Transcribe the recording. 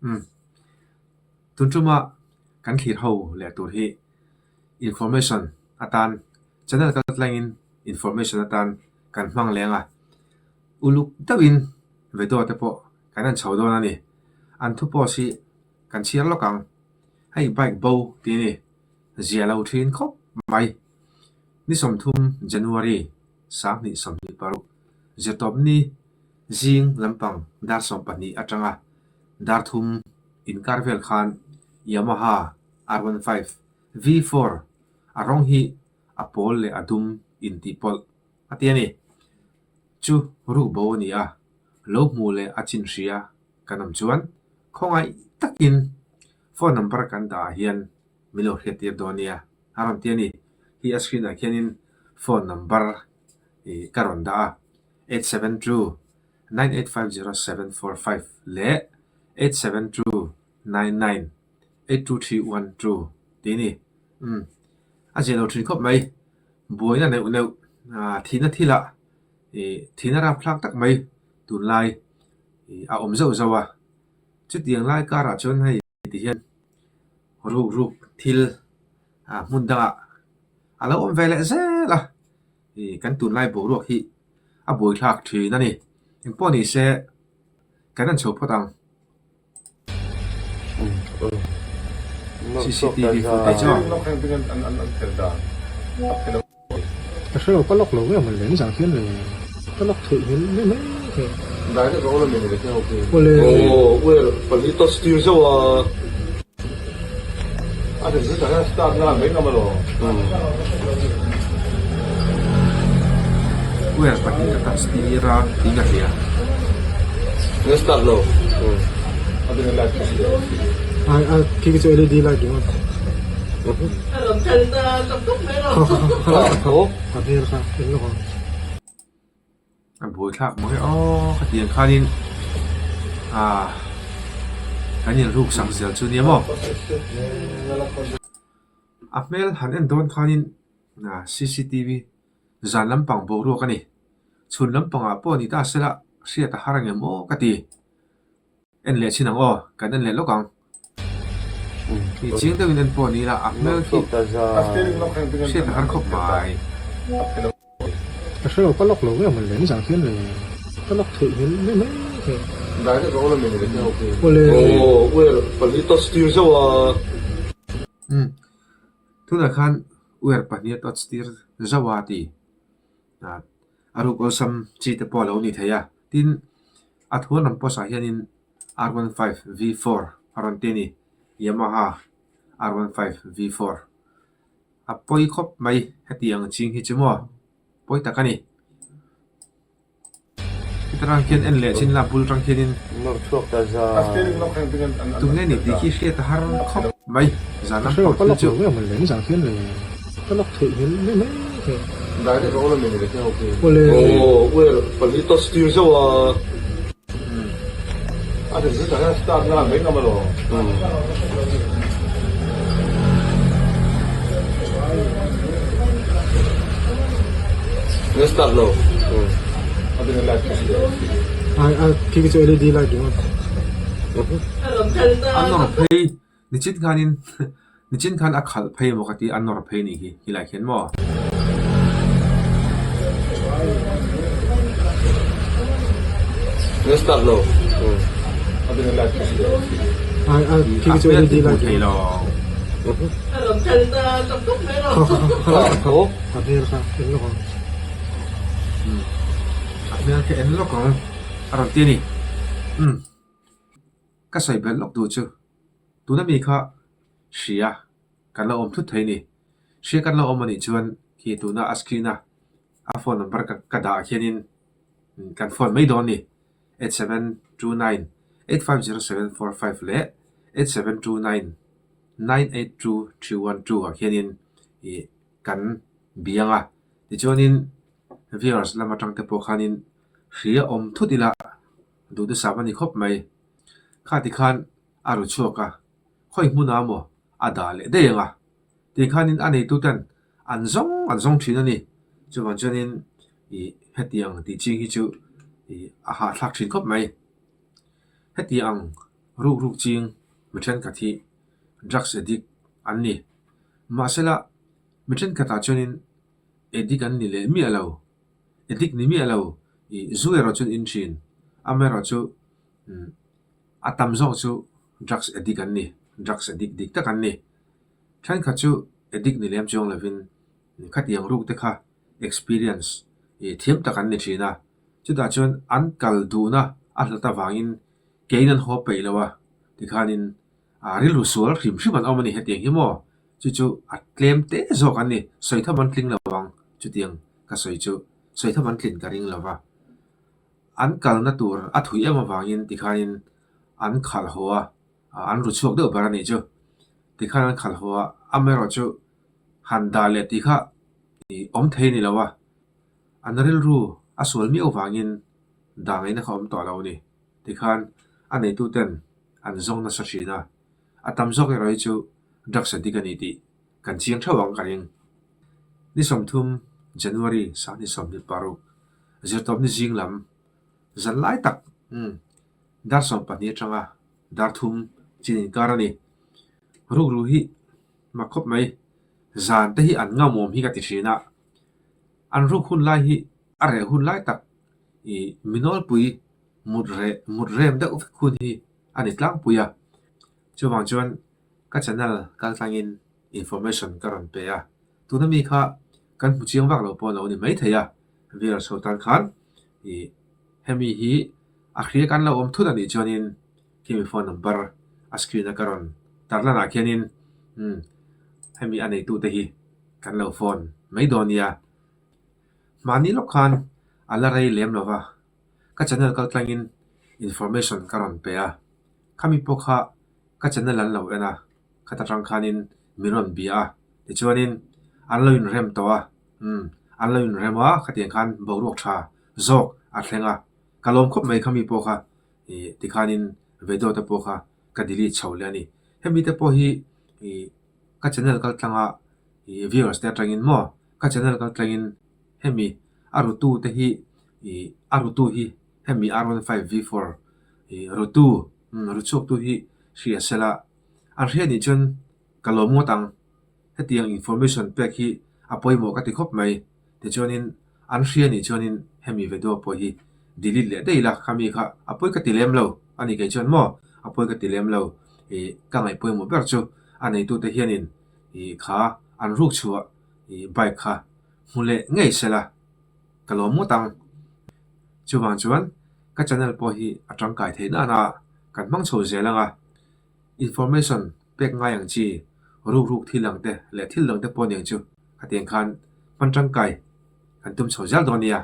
Umm. Tun tuma kan thlir ho leh tur hi information atan channel kal tlangin information atan kan hmang leng a. Uluk deuhin video te pawh kan en chho dawn a ni. An thu post hi kan chhiar lawk ang. Hei bike bo tih a ni. Zia lo thin khawp mai. Ni 30 January 2026 zirtawpni zing lampang dar 12 atanga dar thum inkar vel khan Yamaha R one 5 V four a rawng hi a pawl leh a dum intih pawlh a ti a ni. Chu ruk bo a ni a, lo hmuh leh a chin hria kan awm chuan khawngaih takin phone number kan dah ah hian min lo hriat tir dawn nia a rawn ti a ni. Hi a screen ah khianin phone number ih ka rawn dah a, 872 9850745 leh 872 99 82312 tih a ni. Umm a zia lo thin khawp mai. Buaina neuh neuh ah thihna thilah ih thihna rapthlak tak mai tunlai ih a awm zauh zauh a. Chutiang lai karah chuan hei ti hian ruk ruk thil ah hmun dangah a lo awm ve leh zel a. Ih kan tunlai boruak hi a buaithlak thin a ni. Engpawh ni se kan en chho phawt ang. CCTV footage aw. Ka hre lo ka lock lo nge mawn le nizan khian le ka lock theih hmel mai mai thei. Awle. Wire pahnih a touch tir a tiin ka hria. Ai a khi khi chu LED light ringawt. Kha kha kha kha kha hmel kha en lawk ang. A buaithlak mai aw khatiang khanin ah kan inruk sak zel chu nia maw. A hmel han en dawn khanin cctv zan lampang boruak a ni. Chhun lampangah pawh ni ta sela hriat a har angem aw ka ti. En leh chin ang aw, kan en leh lawk ang. Tih chiang deuhin en pawh ni ila a hmel khi hriat a har khawp mai. Ka hre lo, ka lock lo nge mawn le, nizan khian le ka lock theih hmel mai mai thei. Awle. Umm, tunah khan wire pahnih a touch tir zauh a ti. A ruk awlsam chi te pawh a lo ni thei a, tin a thu an rawn post ah hianin R one 5 V four a rawn ti a ni, Yamaha R one 5 V four a pawi khawp mai heti ang ching hi chu maw pawi tak a ni. Heta tang khian en leh chin la bul tang khianin tunge ni tih khi hriat a har khawp mai zan Ka hre lo, lampang ka thil lock chu. lo nge mawn le, nizan khian le ka lock theih hmel mai mai thei. Awle. Ai a khi khi chu LED light ringawt. A nawr phei Nichin khanin nichin khan a khalh phei emaw ka ti a nawr phei nih hi helai khian maw. Ai a khi khi chu A hmel LED khi hmuh light thei ringawt. lo. Kha kha kha kha kha a hmel kha en lawk ang. A hmel khi en lawk ang a rawn ti a ni. Umm. Ka sawi belh lawk duh chu tuna mi kha hria kan lo awm thut thei a ni. Hria kan lo awm a nih chuan khi tuna a screen a a phone number ka dah ah khianin kan phone mai dawn a ni. 8729 850745 leh 8729 982312 ah khianin ih kan biang a. Tichuanin viewers lam atang te pawh khanin hria awm thut ila Duhthusam a ni khawp mai. Kha ti khan a ru chhuak a, khawi hmunah maw a dah leh daih ang a? Ti khanin a neituten an zawng an zawng thin a ni. Chuvang chuanin ih hetiang tih ching hi chu ih a hahthlak thin khawp mai. Heti ang. Ruk ruk ching mi thenkhat hi drugs addict an ni. Mahsela mi thenkhatah chuanin addict an ni leh miah lo. Addict ni miah lo ih zu erawh chuan in thin. Amaherawhchu a tam zawk chu drugs addict an ni. Drugs addict dik tak an ni. Thenkhat chu addict ni lem chuang lovin khatiang ruk te kha experience ih thiam tak an ni thin a. Chutah chuan an kal duhna a hlat avangin keiin an haw peih lo a, tikhanin a rilru sual hrim hrim an awm a ni hetiang hi maw? Chu chu a tlem te zawk an ni, sawi tham an tling lo ang chutiang ka sawi chu sawi tham an tlin ka ring lo va. An kalna tur a thui em avangin tikhanin an khalh haw a, an ru chhuak deuh ber a nih chu. Tikhan an khalh haw a, amaherawhchu han dah leh tih kha awm thei a ni lo a. An rilru a sual miau vangin dah ngaihna kha awm tawh lo a ni. Tikhan a neituten an zawng nasa thin a, a tam zawk erawh hi chu drugs addict a ni tih kan chiang theuh ang ka ring. Ni 30 January 2026 zirtawpni zing lam zan lai tak umm dar 12 atanga dar thum chin inkar a ni. Rukru hi mak khawp mai zan te hi an ngamawm hi ka ti thin a. An ruk hun lai hi a reh hun lai tak ih mi nawlpui mut reh mut rem deuh vek hun hi a ni tlangpui a. Chuvang chuan ka channel kal tlangin information ka rawn pe a, tuna mi kha kan hmu chiang vak lo pawh a lo ni maithei a, viewers ho tan khan ih hemi hi a hria kan lo awm thut a nih chuanin khimi phone number a screen a ka rawn tar lanah khianin umm hemi a neitute hi Kan lo phone mai dawn nia. Mahni lawk khan a la rei lem lo va, ka channel kal tlangin information ka rawn pe a, khami pawh kha ka channel an lo en a, khata tang khanin min rawn bia a, tichuanin an lo inrem tawh a, umm an lo inrem a, khatiang khan boruak tha zawk a thleng a, ka lawm khawp mai khami pawh kha ih tikhanin video te pawh kha ka delete chho leh a ni. Hemi te pawh hi ih. Ka channel kal tlanga ih viewers te atangin maw ka channel kal tlangin hemi a rutu te hi ih a rutu hi hemi R15V4 ih rutu umm ru chhuak tu hi hria sela an hria nih chuan ka lawm ngawt ang hetiang information pek hi a pawimawh ka ti khawp mai tichuanin an hria nih chuanin hemi video pawh hi delete leh daih ila khami kha a pawi ka ti lem lo a ni kei chuan maw a pawi ka ti lem lo ih ka ngaih pawimawh ber chu a neitute hianin ih kha an ruk chhuah ih bike kha hmu leh ngei sela ka lawm ngawt ang. Chuvang chuan ka channel pawh hi a tangkai theih nana kan hmang chho zel ang a, information pek ngai ang chi ruk ruk thil ang te leh thil dang te pawh aniang chu khatiang khan hman tangkai kan tum chho zel dawn nia.